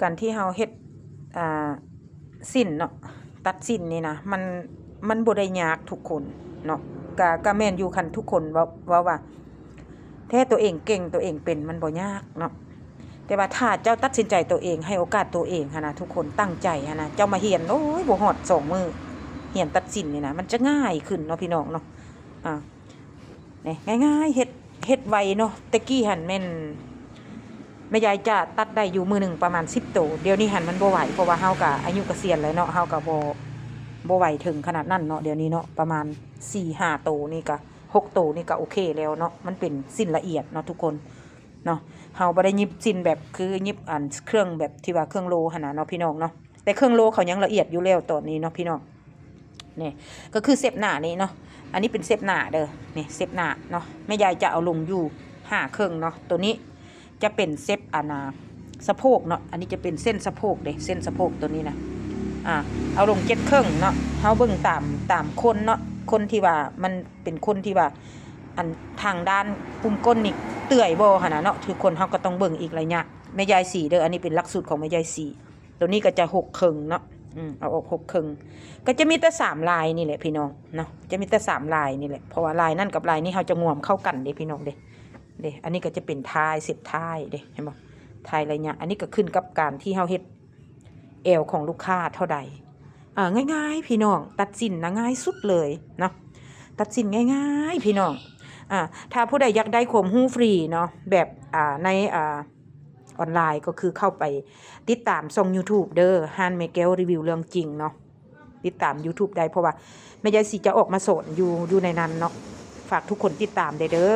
ການທີ່ເຮົາເຮັດ ອ່າ ສິ້ນເນາະ ຕັດສິ້ນນີ້ນະ ມັນ ມັນບໍ່ໄດ້ຍາກທຸກຄົນເນາະ. ກະ ກະແມ່ນຢູ່ ຄັນທຸກຄົນເວົ້າ ເວົ້າວ່າ ແທ້ຕົວເອງເກັ່ງ ຕົວເອງເປັນ ມັນບໍ່ຍາກເນາະ. ແຕ່ວ່າຖ້າເຈົ້າຕັດສິນໃຈຕົວເອງ ໃຫ້ໂອກາດຕົວເອງຫັ້ນນະ ທຸກຄົນ ຕັ້ງໃຈຫັ້ນນະ ເຈົ້າມາຮຽນ ໂອ້ຍ ບໍ່ຮອດສອງມື້ ຮຽນຕັດສິ້ນນີ້ນະ ມັນຈະງ່າຍຂຶ້ນເນາະ ພີ່ນ້ອງເນາະ. ອ່າ ນີ້ ງ່າຍໆ ເຮັດ ເຮັດໄວເນາະ. ແຕ່ກີ້ຫັ້ນແມ່ນແມ່ຍາຍຈະຕັດໄດ້ຢູ່ມື້ໜຶ່ງປະມານສິບໂຕ. ດຽວນີ້ຫັ້ນມັນບໍ່ໄຫວ ເພາະວ່າເຮົາກະອາຍຸກະສຽນແລ້ວເນາະ ເຮົາກະບໍ່ ບໍ່ໄຫວເຖິງຂະໜາດນັ້ນເນາະ. ດຽວນີ້ເນາະ ປະມານສີ່ຫ້າໂຕນີ້ກະ ຫົກໂຕນີ້ກະໂອເຄແລ້ວເນາະ. ມັນເປັນສິ້ນລະອຽດເນາະທຸກຄົນເນາະ. ເຮົາບໍ່ໄດ້ຫຍິບສິ້ນແບບຄືຫຍິບອັນເຄື່ອງແບບທີ່ວ່າເຄື່ອງໂລຫັ້ນນະເນາະ ພີ່ນ້ອງເນາະ. ແຕ່ເຄື່ອງໂລເຂົາຍັງລະອຽດຢູ່ແລ້ວຕອນນີ້ເນາະ ພີ່ນ້ອງ. ນີ້ກະຄືເຊັບໜ້ານີ້ເນາະ. ອັນນີ້ເປັນເຊັບໜ້າເດີ ນີ້ເຊັບໜ້າເນາະ. ແມ່ຍາຍຈະເອົາລົງຢູ່ຫ້າເຄິ່ງເນາະ. ໂຕນີ້ຈະເປັນເຊັບອັນນາ ສະໂພກເນາະ. ອັນນີ້ຈະເປັນເສັ້ນສະໂພກເດ້ ເສັ້ນສະໂພກໂຕນີ້ນະ. ອ່າ ເອົາລົງເຈັດເຄິ່ງເນາະ. ເຮົາເບິ່ງຕາມ ຕາມຄົນເນາະ ຄົນທີ່ວ່າມັນເປັນຄົນທີ່ວ່າ ອັນທາງດ້ານປຸ່ມກົ້ນນີ້ເປື່ອຍບໍ່ຫັ້ນນະເນາະ ຄືຄົນເຮົາກະຕ້ອງເບິ່ງອີກໄລຍະ. ແມ່ຍາຍສີເດີ ອັນນີ້ເປັນຫຼັກສູດຂອງແມ່ຍາຍສີ. ໂຕນີ້ກະຈະຫົກເຄິ່ງເນາະ. ອືມ ເອົາອອກຫົກເຄິ່ງ ກະຈະມີແຕ່ສາມລາຍນີ້ແຫຼະ ພີ່ນ້ອງເນາະ. ຈະມີແຕ່ສາມລາຍນີ້ແຫຼະ ເພາະວ່າລາຍນັ້ນກັບລາຍນີ້ເຮົາຈະງວມເຂົ້າກັນເດ້ ພີ່ນ້ອງເດ້. ເດ້ ອັນນີ້ກະຈະເປັນທ້າຍ ເຊັບທ້າຍເດ້ ເຫັນບໍ່ ທ້າຍໄລຍະ. ອັນນີ້ກະຂຶ້ນກັບການທີ່ເຮົາເຮັດແອວຂອງລູກຄ້າເທົ່າໃດ. ອ່າ ງ່າຍໆ ພີ່ນ້ອງ ຕັດສິ້ນນະງ່າຍສຸດເລີຍເນາະ. ຕັດສິ້ນງ່າຍໆ ພີ່ນ້ອງ. ອ່າ ຖ້າຜູ້ໃດຢາກໄດ້ຄວາມຮູ້ຟຣີເນາະ ແບບ ອ່າ ໃນ ອ່າ ອອນລາຍ ກະຄືເຂົ້າໄປຕິດຕາມຊ່ອງຢູທູບເດີ ຮ້ານແມ່ແກ້ວຣີວິວເລື່ອງຈິງເນາະ. ຕິດຕາມຢູທູບໄດ້ ເພາະວ່າແມ່ຍາຍສີຈະອອກມາສອນຢູ່ ຢູ່ໃນນັ້ນເນາະ. ຝາກທຸກຄົນຕິດຕາມແດ່ເດີ.